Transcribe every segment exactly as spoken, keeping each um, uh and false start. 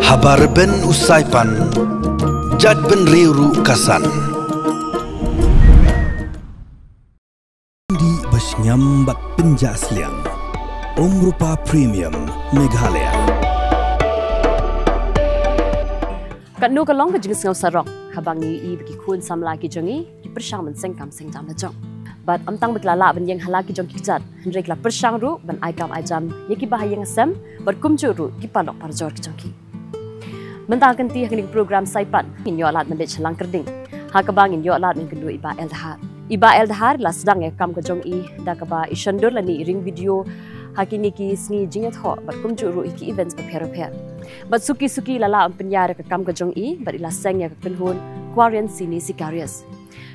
Haba rben u Saipan, jait bynriew ruh ka san. Dih ba shngiam bad pynjah sliang. Umrupa Premium Meghalaya. Katno ka long ka jingsngew sarong haba ngi ïohi ba ki khun samla ki jong ngi ki pyrshang ban seng kam seng jam la jong. Bad ym tang ba ki la lah ban ïeng ha la ki jong ki kjat, hynrei ki la pyrshang ruh ban ai kam ai jam ïa ki ba ha ïing ha sem bad kumjuh ruh ki paralok parajor ki jong ki. Mynta ka kynti ha kane ka program Saipan ngin ïoh lad ban leit sha Langkyrding, ha kaba ngin ïoh lad ban kynduh i Bah L Dhar. I Bah L Dhar i la sdang ïa ka kam ka jong i da kaba i shon dur lane i ring video ha kine ki sngi jingïathoh bad kumjuh ruh ïa ki events bapher bapher. Bad suki suki i la lah ban pynïar ïa ka kam ka jong i bad i la seng ïa ka kynhun Quarrian Cine Sicarius.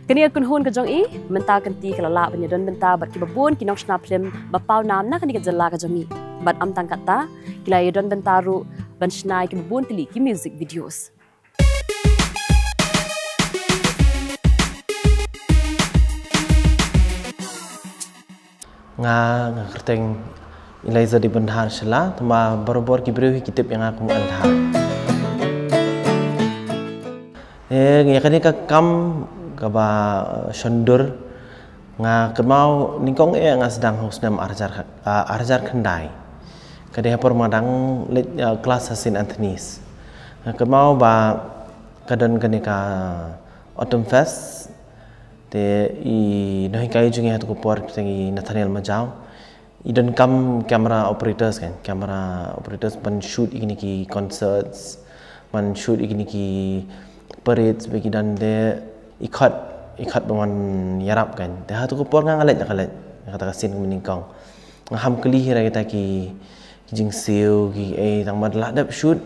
Kane ka kynhun ka jong i mynta ka kynti ka la lah ban ïadon bynta bad kiba bun ki nongshna phlim ba paw nam na kane ka jylla ka jong i. Bad ym tang katta, ki la ïadon bynta ruh ban shna ïa kiba bun tylli ki music videos. Nga, nga kyrteng Eliza Dibandhan Shylla, tangba barabor ki briew hi ki tip ïa nga kum L Dhar. Eh, ïa kane ka kam kaba, eh, shon dur, nga kynmaw nyngkong eh nga sdang ha u snem arhajar, ah, arhajar khyndai. Ka dei ha por ba nga dang leit, ah, klas ha Saint Anthony's. Nga kynmaw ba ka don kane ka Autumn Fest. Te i nonghikai jong ngi ha tu ka por ka dei i Nathaniel Majaw. I donkam camera operators kan, camera operators ban shoot ïa kine ki concerts, ban shoot ïa kine ki parades ba ki don, te i khot, i khot ban wan ïarap kan. Te ha tu ka por nga nga leit, nga leit. Kata ka sien ka nyngkong. Nga ham kylli hi ïa kita ki, ki jingsiew, ki ei, tangba la dep shoot.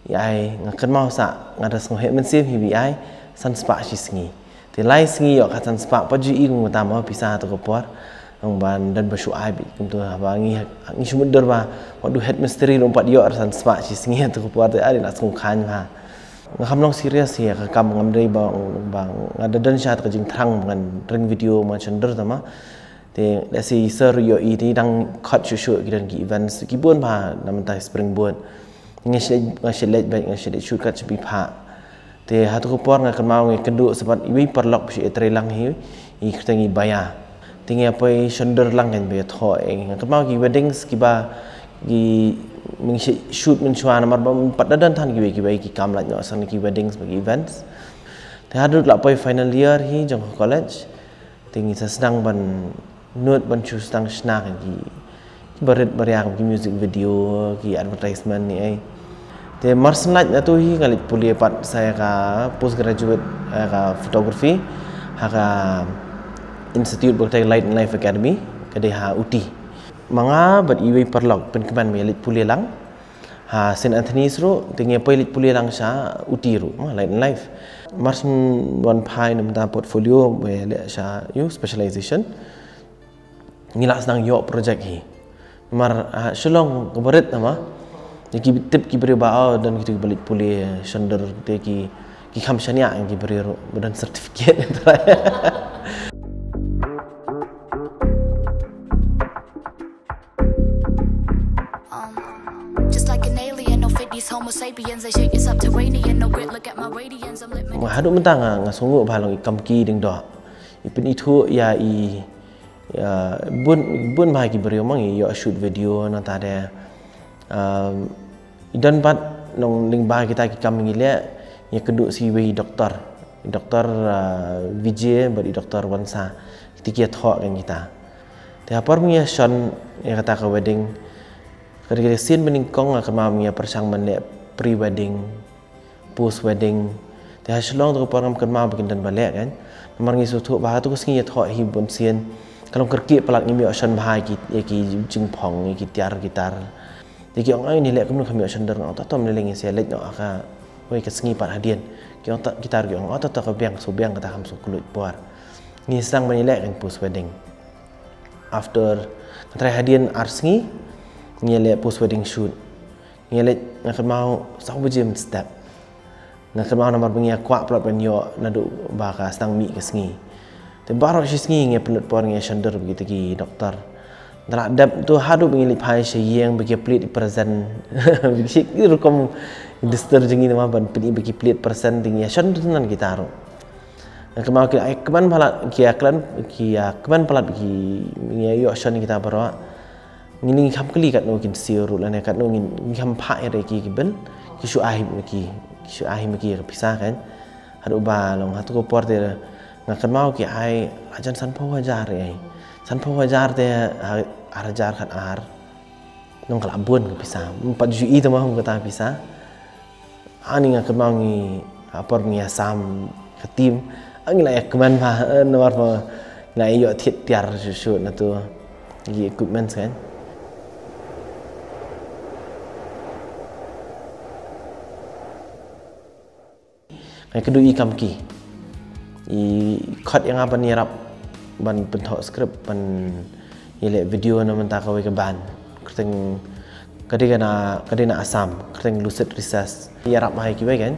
Ïa ai, nga kynmaw sa, nga da sngew heh mynsiem hi ba ïa ai san spah shi sngi. Te lai sngi ïoh ka san spah, pat ju i kum kata ma pisa ha tu ka por. Nang ban don ba shu ai beit kumta, haba ngi, ngi shu mutdur ba wat du head mistri ruh ym pat ïoh san spah shi sngi ha tu ka por, te ai la sngew khlaiñ bha. Nga kham long serious hi ïa ka kam, ngam dei ba, ba nga da don sha ka jingthrang ba ngan ring video, ba ngan shon dur tangba. Te lehse i sir ruh ïohi te dang khot shuh shuh ki don ki events ki bun bha na mynta Springboard. Nga shu leit, nga shu leit beit, nga shu leit shoot kat shu phi pha. Te ha tu ka por nga kynmaw nga ïakynduh sa bad iwei i paralok ba shu ïatrei lang hi, i kyrteng i Baya. Te nga poi shon dur lang kan, ba ïathoh eh. Nga kynmaw ki weddings kiba ngi, ngi shu shoot mynshuwa namar ba pat da don than kiwei kiwei ki kam lait noh sha ki weddings bad ki events. Te haduh la poi final year hi jong ka college. Te ngi sa sdang ban nud ban shu sdang shna ki, ki barit baria kum ki music video, ki advertisement ne ei. Te mar shen lait na tu hi nga leit pule pat sa ïa ka postgraduate, ïa ka photography ha ka institute ba ka dei Light and Life Academy, ka dei ha Ooty. Ma nga bad iwei i paralok pynkmen ba ïa leit pule lang ha Saint Anthony's ruh, te ngi poi leit pule lang sha Ooty ruh, ma Light and Life. Mar shen wan phai na bynta portfolio ba ïa leh sha, ïa u specialization. Ngi la sdang ïoh project hi. Mar, ah, Shillong ka barit namar ïa ki tip ki briew ba, oh, don kitu kiba leit pule shon dur, te ki, ki kham shaniah ïa ki briew ruh ba don certificate. Um, just like an alien, no fit these Homo sapiens, they shit is subterranean, no grit, look at my radiance, I'm lit. Nga haduh mynta nga, nga sngewnguh bha long i kam ki ding doh. I pynithuh ïa i, ïa bun, bun bha ki briew ma ngi ïoh shoot video nangta de. Um, i don pat nong lyngba kita ki kam ngi leh, ngi ïakynduh sa iwei i doktor. I doktor, uh, Vijay bad i doktor Wansa. Kita ki ïathoh kan kita. Te ha por ba ngi ïa shon ïa kata ka wedding, ka dei ka sien ba nyngkong nga kynmaw ba ngi ïa pyrshang ban leh pre-wedding, post-wedding. Te ha Shillong tu ka por ngam kynmaw ba kin don ba leh kan. Namar ngi sngewthuh ba ha tu ka sngi ïathoh hi bun sien ka long kyrkieh palat, ngim ïoh shon bha ïa ki, ïa ki jingphong, ïa ki tiar ki tar. Te ki ong, "Ai, ngi leh kumno kham ïoh shon dur?" Nga ong, "To to, ym lei lei, ngi sa leit noh ha kawei ka sngi pat hadien." Ki ong, "To, ki tar," ki ong, "Oh, to to, ka biang, shu biang kata, kham shu kylluid por." Ngi sdang ban ïaleh kan post-wedding. After, nga tharai hadien ar sngi, ngi ïaleh post-wedding shoot. Ngi leit, nga kynmaw saw baje mynstep. Nga kynmaw namar ba ngi ïa kwah palat ban ïoh naduh ba ka sdang mih ka sngi. Te baroh shi sngi ngi ïa pynlut por, ngi ïa shon dur bad kita ki doktor. Dala dep tu haduh ba ngi leit phai sha ïing ba ki plie present. Ba ki rukom dustur jong ngi namar ban pyni ba ki plie present, te ngi ïa shon tu nan kita ruh. Nga kynmaw ki ïa kmen palat, ki ïa kmen, ki ïa kmen palat, ki ngi ïa ïoh shon kita baroh. Ngi ning kham kylli katno kin siew ruh lane katno ngin, ngi kham phah ïa ki ki bill, ki shu ai ma ki, ki shu ai ma ki ka pisa kan. Haduh ba long hato ka por te nga kynmaw ki ai la jan sanphew hajar ei. Sanphew hajar te ha, ar hajar khat ar. Nong ka la bun ka pisa. Em pat ju i te ma hum kata pisa. Ani nga kynmaw ngi ha por ngi ïa sam ka team. Ngi la ïa kmen ba, eh, namar ba ngi la ïoh thied tiar shuh shuh na tu. Ki equipments kan. Nga kynduh i kam ki. I khot ïa nga ban ïarap ban pynthoh script ban ïa leh video na mynta kawei ka band. Kyrteng ka dei ka na, ka dei na Assam, kyrteng Lucid Recess. Ïarap ma ha kiwei kan.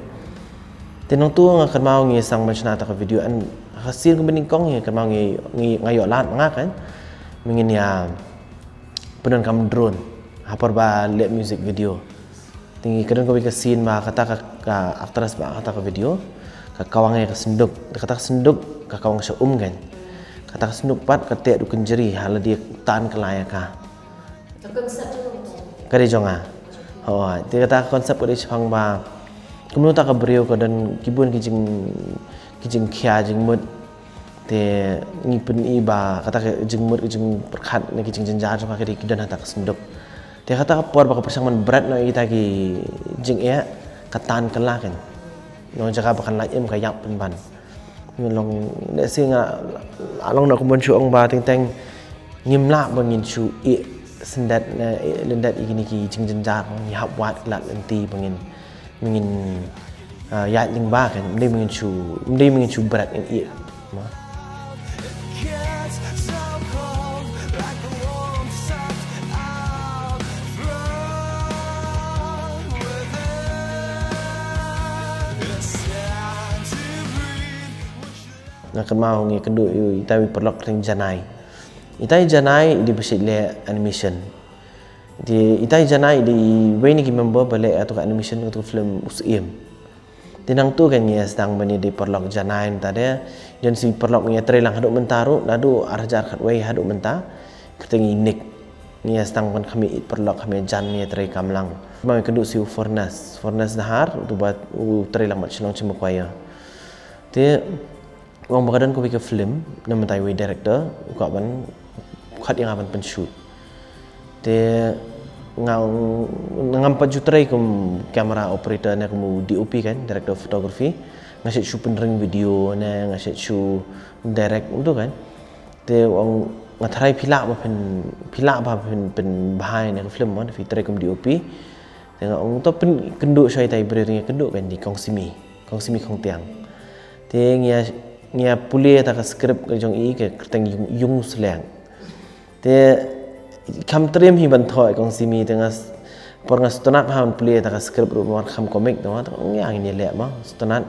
Te nangtu nga kynmaw ngi sdang ban shna ta ka video, and ha ka sien kaba nyngkong nga kynmaw ngi, ngi, nga ïoh lad ma nga kan. Ba ngin ïa pyndonkam drone ha por ba leh music video. Te ngi, ka don kawei ka scene ba kata ka, ka actress ba kata ka video ka kawang ïa ka synduk. Te kata ka synduk ka kawang sha um kan. Kata ka synduk pat ka teh da u kynjri ha lade tan kylla ïa ka. Ka concept jong ka. Ka dei jong nga. Hooid, te kata ka concept ka dei shaphang ba kumno ta ka briew ka don ki bun ki jing, ki jingkhia jingmut. Te ngi pyni ba kata ka jingmut, ka jingpyrkhat ne ki jingjynjar jong ka ka dei ki don ha ta ka synduk. Te kata ka por ba ka pyrshang ban bret noh ïa kita ki jingeh, ka tan kylla kan. Nong jaka ba kan lait im ka ïap pynban. Ngi long, lehse nga, la long na kumban shu ong ba teng teng ngim lah ba ngin shu ïeh syndet ne ïeh lyndet ïa kine ki jingjynjar, ngi hap wad lad lynti ba ngin, ba ngin, ah, ïaid lyngba kan, ym dei ba ngin shu, ym dei ba ngin shu bret ngin ïeh. Ma. Nga kynmaw ngi kynduh ïa itai i paralok kyrteng Janai. Itai i Janai i dei ba shait leh animation. Te itai i Janai i dei iwei na ki member ba leh ïa tu ka animation, ïa tu ka film U Syiem. Te nangtu kan ngi ïa sdang ban ïa dei paralok Janai mynta de. Jan shi paralok ngi ïa trei lang haduh mynta ruh, naduh ar hajar khatwei haduh mynta. Kyrteng i Nick. Ngi ïa sdang ban kham ïa ïeit paralok, kham ïa jan, ngi ïa trei kam lang. Kynmaw ngi kynduh shi u Furness, Furness Dahar, utu ba u trei lang bad Shillong Chamber Choir. Te u ong ba ka don kawei ka film na mynta iwei i director u kwah ban khot ïa nga ban pynshoot. Te nga, ngam pat ju trei kum camera operator ne kum u D O P kan, director of photography. Nga shait shu pynring video ne nga shait shu direct utu kan. Te u ong nga tharai phi lah ba phin, phi lah ba phin pynbha ïa kane ka film mo, phi trei kum D O P. Te nga ong to pynkynduh shuwa itai i briew, te ngi ïa kynduh kan, i dei Kong Simi, Kong Simi Khongtiang. Te ngi ïa, ngi ïa pule ïa ta ka script ka jong i, ka kyrteng Yung, Yung Sleng. Te kham triem hi ban thoh ïa Kong Simi, te nga s-, por nga sngewtynnat ha ban pule ïa ta ka script ruh namar kham comic, te nga ong ïa ngin ïa leh ma, sngewtynnat.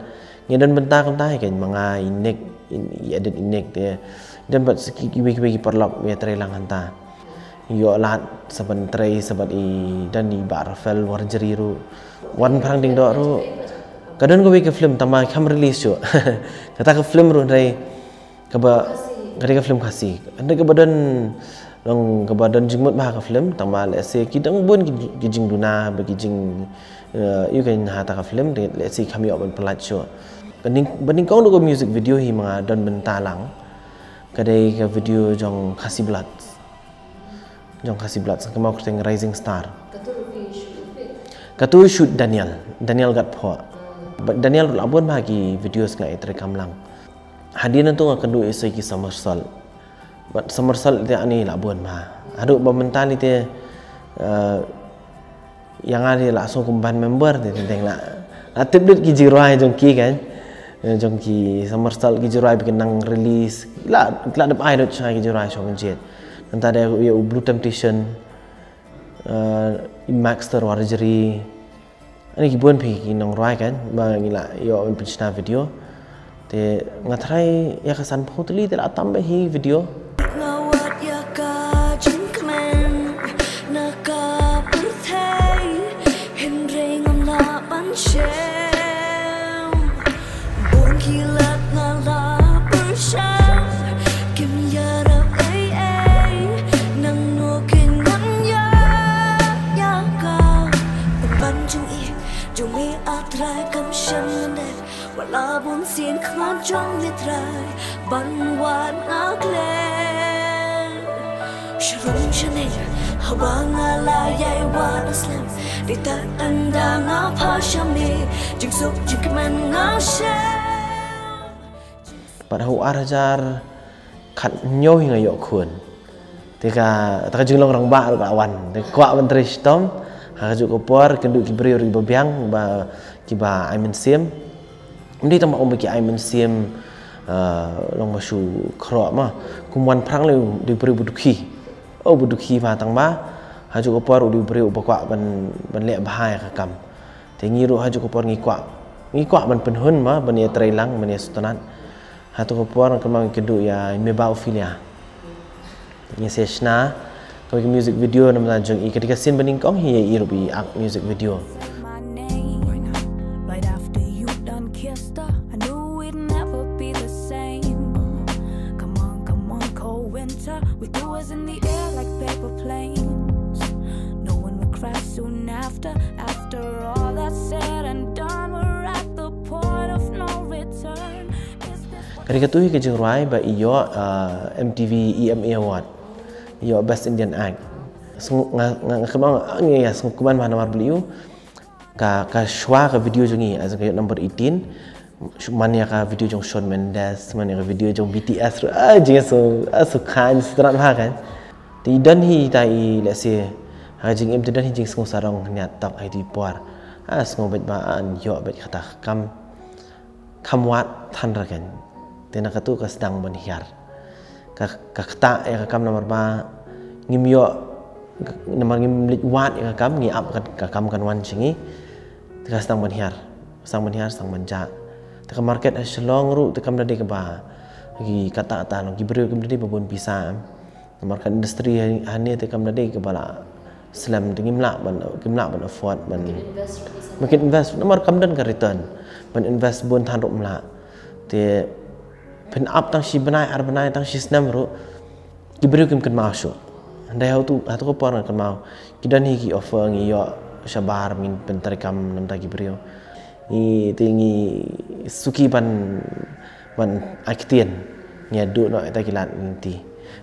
Ngi don bynta kumta hi kan, ma nga, i Nick, i, i edit i Nick, te don pat sa ki, kiwei kiwei ki paralok ba ïa trei lang hangta. Ïoh lad sa ban trei sa bad i, don i Bah Rafael Warjri ruh. Wan Phrang Diengdoh ruh. Ka don kawei ka film tangba kham release shuh. Kata ka film ruh hynrei kaba, ka dei ka film Khasi. Hynrei kaba don, long kaba don jingmut bha ha ka film, tangba lehse ki dang bun ki, ki jingduna bad ki jing, eh, ïoh kan ha ta ka film, te lehse kham ïoh ban pyllait shuh. Ka nyng-, ba nyngkong ruh ka music video hi ma nga don bynta lang. Ka dei ka video jong Khasi Blood. Jong Khasi Blood, sa kynmaw kyrteng Rising Star. Katu ruh phi shoot ruh phi? Katu shoot Daniel, Daniel Gatphoh. Ba Daniel ruh la bun bha ki videos nga ïa trei kam lang. Hadien nangtu nga kynduh ïa sa ki somersault. Bad somersault te ani la bun bha. Haduh ba mynta lei te, eh, ïa nga te la sngew kum band member te teng teng la, la tip lut ki jingrwai jong ki kan. Eh, jong ki somersault, ki jingrwai ba ki nang release. La, la dep ai lut sha ki jingrwai sha ban jied. Nangta de ïa u Blue Temptation, eh, i Maxter Warjri. Ani ki bun phi ki nongrwai kan ba ngi la ïoh ban pynshna video. Te nga tharai ïa ka sanphew tylli te la tam bha hi video. Sien khmat jong me Trai ban wan akle. Sharum shane haba nga la yai wan aslem. Di ta enda nga pha shame jingsuk jingkmen nga shem. Pat ha u ar hajar khat hynñiew hi nga ïoh khun. Te ka, ta ka jinglong rangbah ruh ka wan. Te kwah ban trei shitom ha kajuh ka por, kynduh ki briew ruh kiba biang, ba kiba ai mynsiem. Ym dei tang ba ong ba ki ai mynsiem, eh, long ba shu khroh ma. Kum wan phrang lei u dei u briew ba dukhi. Oh, ba dukhi ma tang ba ha kajuh ka por u dei u briew uba kwah ban, ban leh bha ïa ka kam. Te ngi ruh ha kajuh ka por ngi kwah, ngi kwah ban pynhun ma, ban ïa trei lang, ban ïa sngewtynnat. Ha kato ka por nga kynmaw ngi kynduh ïa i Meba Ophelia. Ngi sa shna kawei ka music video namar jong i, ka dei ka sien ba nyngkong hi ïa i ruh ba i act music video. My name. Right after you done kissed her, I knew we'd never be the same. Come on, come on, cold winter. We threw us in the air like paper planes. No one would cry soon after. After all that's said and done, we're at the point of no return. Is this what Ka dei katu hi ka jingrwai ba i ïoh, uh, M T V E M A Award. I ïoh Best Indian Act. Sngew, nga, nga, nga kynmaw, nga, nga, nga sngewkmen bha namar balei ïoh. Ka, ka shuwa ka video jong ngi, as in ka ïoh number eighteen. Shu man ïa ka video jong Shawn Mendes, man ïa ka video jong B T S ruh. Ah, jing so, ah, so khan, so trat bha kan. Te i don hi ta i, let's say, ha jingim te don hi jingsngew sarong hynñiewtrep ha iti i por. Ah, sngew beit ba, ah, ïoh beit kata ka kam. Kham wad than ra kan. Te na katu ka sdang ban hiar. Ka, ka ktah ïa ka kam namar ba ngim ïoh, namar ngim leit wad ïa ka kam, ngi ap ka, ka kam kan wan sha ngi. Te ka sdang ban hiar. Sdang ban hiar, sdang ban jah. Te ka market ha Shillong ruh te kam da dei kaba, ki kata kata long ki briew kim da dei ba bun pisa. Namar ka industry ha, hangne te kam da dei kaba la slem, te ngim lah ban, ngim lah ban afford ban, ban invest ruh, ban invest namar kam don ka return. Ban invest bun than ruh ym lah. Te phin ap tang shi bnai ar bnai tang shi snem ruh ki briew kim kynmaw shuh. Hynrei ha utu, ha utu ka por nga kynmaw ki don hi ki offer, ngi ïoh shabar, ngin pyntreikam namar ki briew. Ngi te ngi suki ban, ban ai ktien, ngi ïa duh noh ïa kita ki lad lynti.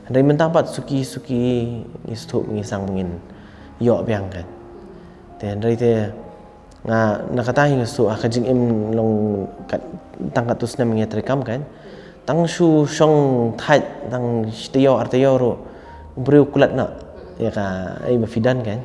Hynrei mynta pat suki suki ngi sngewthuh ngi sdang ban ngin ïoh biang kan. Te hynrei te nga, na kata hi nga sngewthuh ha ka jingim long kat, tang katto snem ngi ïa treikam kan. Tang shu shong thait, tang shi taïew ar taïew ruh u briew u klet noh ïa ka, ei ba phi don kan.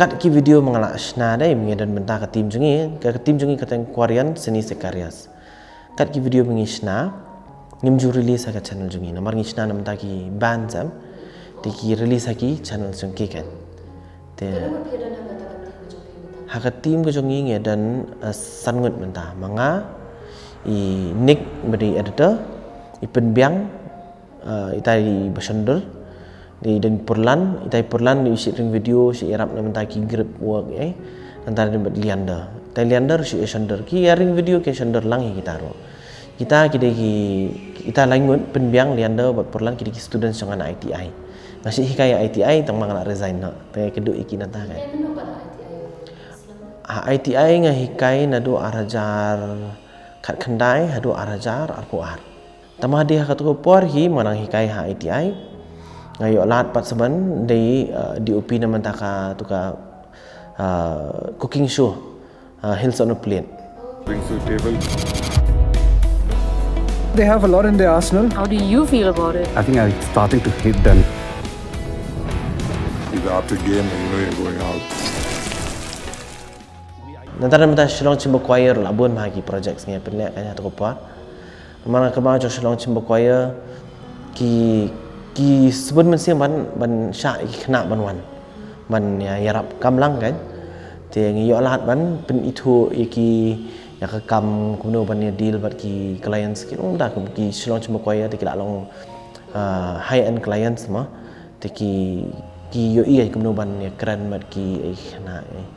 Kat ki video ma nga la shna dei, ngi don bynta ka team jong ngi, ka, ka team jong ngi ka kyrteng Kwarian Seni Sekarias. Kat ki video ba ngi shna, ngim ju release ha ka channel jong ngi. Namar ngi shna na bynta ki band em, te ki release ha ki channel jong ki kan. Te ha ka team ka jong ngi ngi don, eh, san ngut mynta. Ma nga, i Nick ba dei editor, i Pynbiang, eh, ita i Bashondur, i don Purlan, ita i Purlan i shu ring video, shu ïarap na bynta ki grip work, eh. Nangta don bad Leander. Ita i Leander shu ïa shondur. Ki ïa ring video ki shondur lang hi kita ruh. Kita ki dei ki, kita lai ngut, Pynbiang, Leander bad Purlan ki dei ki students jong nga na I T I. Nga shu hikai I T I tang ma nga la resign noh. Te kynduh ïa ki nangta kan. Ha I T I nga hikai naduh ar hajar khatkhyndai haduh ar hajar arphew ar. Tangba hadien ha katu ka por hi ma nga dang hikai ha I T I, nga ïoh lad pat sa ban dei, uh, D O P na bynta katu ka, uh, cooking show, uh, Hills on a Plate. Brings to the table. They have a lot in their arsenal. How do you feel about it? I think I'm starting to hate them. You're after game and you know you're going out. Nangta na bynta Shillong Chamber Choir la bun bha ki projects ngi ïa pynleh kan ha katu ka por. Namar nga kynmaw jong Shillong Chamber Choir ki, Ki sbun mynsiem ban, ban shah ïa ki khynnah ban wan ban ïa, ïarap kam lang kan. Te ngi ïoh lad ban pynithuh ïa ki ïa ka kam kumno ban ïa deal bad ki clients ki long da ki shlong chim ko ïa te ki la long, ah, high end clients ma. Te ki, ki ïohi ïa kumno ban ïa kren bad ki, eh, khynnah, eh.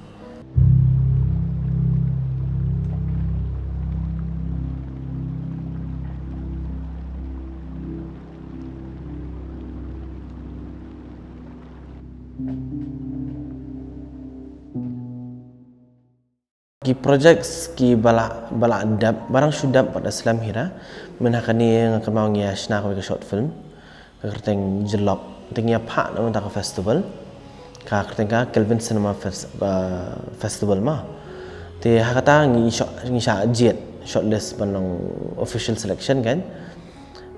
Ki projects ki ba la, ba la dep, ba dang shu dep bad da slem hi ra. Mynta kane nga kynmaw ngi ïa shna kawei ka short film. Ka kyrteng Jyllop. Te ngi ïa phah na mynta ka festival. Ka kyrteng ka Kelvin Cinema Fes-, uh, Festival ma. Te ha kata ngi short, ngi shah jied shortlist ban long official selection kan.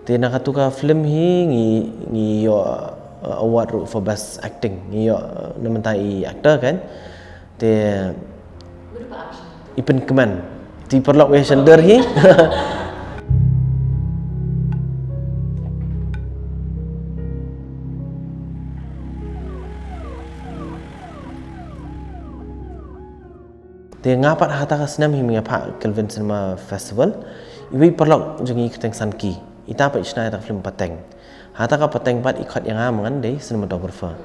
Te na katu ka film hi ngi, ngi ïoh, uh, award ruh for best acting. Ngi ïoh, uh, na mynta i actor kan. Te i pynkmen. Te paralok ïa shyndur hi. Te nga pat ha kata ka snem hi mynta pat Kelvin Cinema Festival. Iwei paralok jong ngi kyrteng Sanki. Ita pat i shna ïa kata ka film Pateng. Ha kata ka Pateng pat i khot ïa nga mynta dei cinematographer.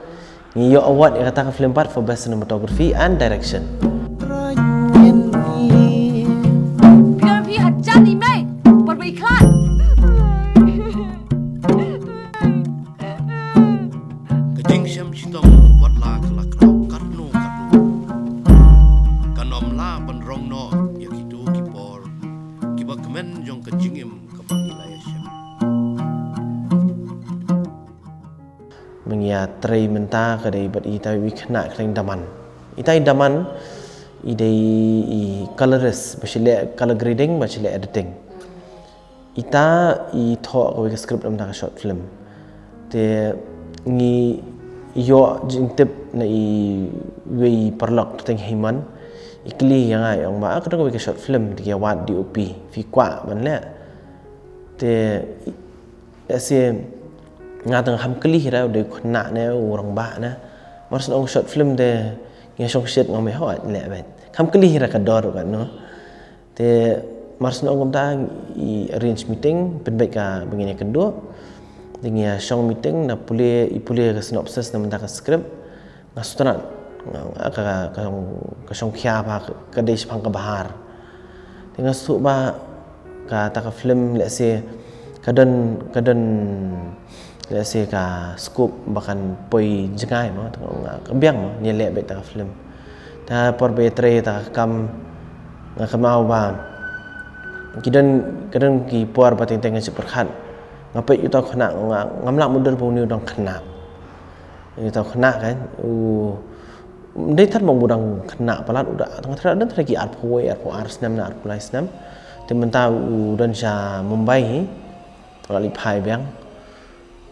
Ngi ïoh award ïa kata ka film pat for best cinematography and direction. Phi don phi ha jan i mei, bad wei khlad. Ka jingshem shitom wat la ka la kraw katno katno. Kan ym lah ban rong noh ïa kito ki por kiba kmen jong ka jingim kaba ngi la ïa shem. Mynta ïa trei mynta ka dei bad ita i khynnah kyrteng Daman. Ita i Daman i dei i colorist, ba shu leh color grading, ba shu leh editing. Ita i thoh kawei ka script na mynta ka short film. Te ngi ïoh jingtip na iwei paralok kyrteng Hemant. I kylli ïa nga, i ong ba, ah, ka don kawei ka short film, te ki ïa wad D O P, phi kwah ban leh? Te lehse nga tang kham kylli hi ra u dei u khynnah ne u rangbah ne. Mar shu ong short film te ngi shong shit nga ong me hooid leh beit. Kham kylli hi ra ka dor ruh katno. Te mar shu ong kumta i arrange meeting pynbeit kaba ngin ïa kynduh. Te ngi ïa shong meeting na pule, i pule ka synopsis na mynta ka script. Nga sngewtynnat, nga, nga, ka, ka, ka shong, ka shongkhia ba ka, ka dei shaphang ka bahar. Te nga sngewthuh ba kata ka film lehse ka don, ka don lehse ka scope ba kan poi jngai mo, te nga, ka biang mo, ngi leh beit kata ka film. Te por ba ïa trei kata ka kam nga kynmaw ba ki don, ka don ki por ba teng teng nga shu pyrkhat. Nga peit uta u khynnah nga, ngam lah mutdur ba une u dang khynnah. Ïa uta u khynnah kan, u, ym dei tang ba u dang khynnah palat, u da, tang thrang don thrang ki arphew wei, arphew ar snem ne arphew lai snem. Te mynta u don sha Mumbai hi, u la leit phai biang.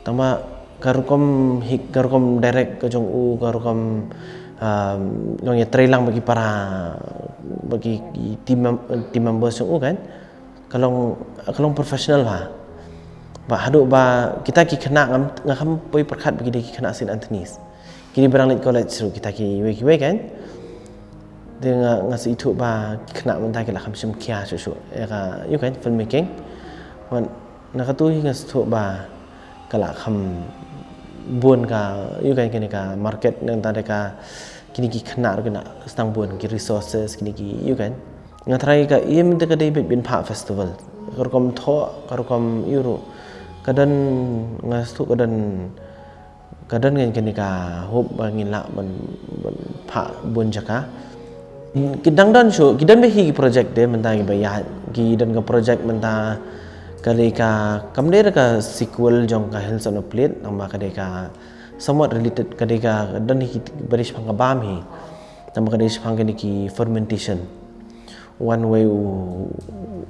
Tangba ka rukom hi, ka rukom direct ka jong u, ka rukom, um, long ïa trei lang bad ki para, bad ki, ki team mem-, team members jong u kan. Ka long, ka long professional bha. Ba haduh ba kita ki khynnah ngam, nga kham poi pyrkhat ba ki dei ki khynnah Saint Anthony's. Ki dei ba dang leit college ruh kita kiwei kiwei kan. Te nga, nga sngewthuh ba ki khynnah mynta ki la kham shim khia shuh shuh ïa ka, ïa ka filmmaking. Wan, na katu hi nga sngewthuh ba ka la kham bun ka, ïa ka, kane ka market nangta da ka, kine ki khynnah ruh ki la sdang bun ki resources, kine ki, ïa ka. Nga tharai ka aim te ka dei beit ban phah festival. Ka rukom thoh, ka rukom ïa ruh. Ka don, nga sngewthuh ka don, ka don ngan kane ka hope ba ngin lah ban, ban phah bun jaka. Ki dang don shuh, ki don bha hi ki project te mynta kiba ïaid, ki don ka project mynta ka dei ka, kam dei ka sequel jong ka Hills on a Plate, tangba ka dei ka somewhat related, ka dei ka, ka don hi kiba dei shaphang ka bam hi. Tangba ka dei shaphang kine ki fermentation. Wan wei u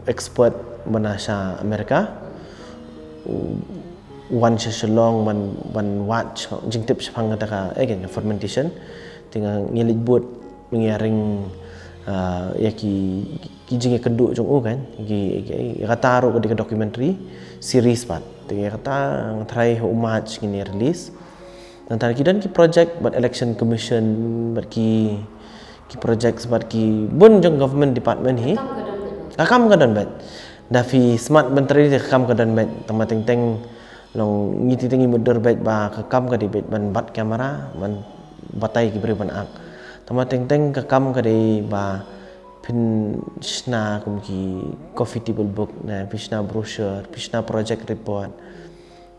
expert ba na sha America. U wan sha Shillong ban, ban wad shaphang, jingtip shaphang kata ka, eh, ka fermentation. Te nga ngi leit bud, ngi ïa ring, ah, ïa ki, ki jingïakynduh jong u kan, ki, ki, kata ruh ka dei ka documentary series pat. Te kata nga tharai ha u March ngin ïa release. Nangta ki don ki project bad election commission, bad ki, ki project bad ki bun jong government department hi. Ka kam ka don bad. Da phi smat ban trei da ka kam ka don bad. Tang ba teng teng long ngi teng teng ngi mutdur bad ba ka kam ka dei bad ban bat camera, ban batai ki briew ban ak. Tang ba teng teng ka kam ka dei ba phin shna kum ki coffee table book ne, phin shna brochure, phin shna project report.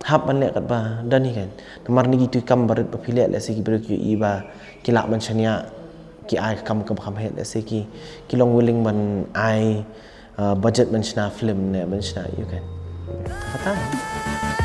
Hap ban leh katba don hi kan. Namar ni ki tu kam barit ba phi leh leh se ki briew ki i ba ki lah ban shaniah, ki ai kam ka ba kham het leh se ki, ki long willing ban ai, uh, budget ban shna film ne, ban shna ïa kan. Kata.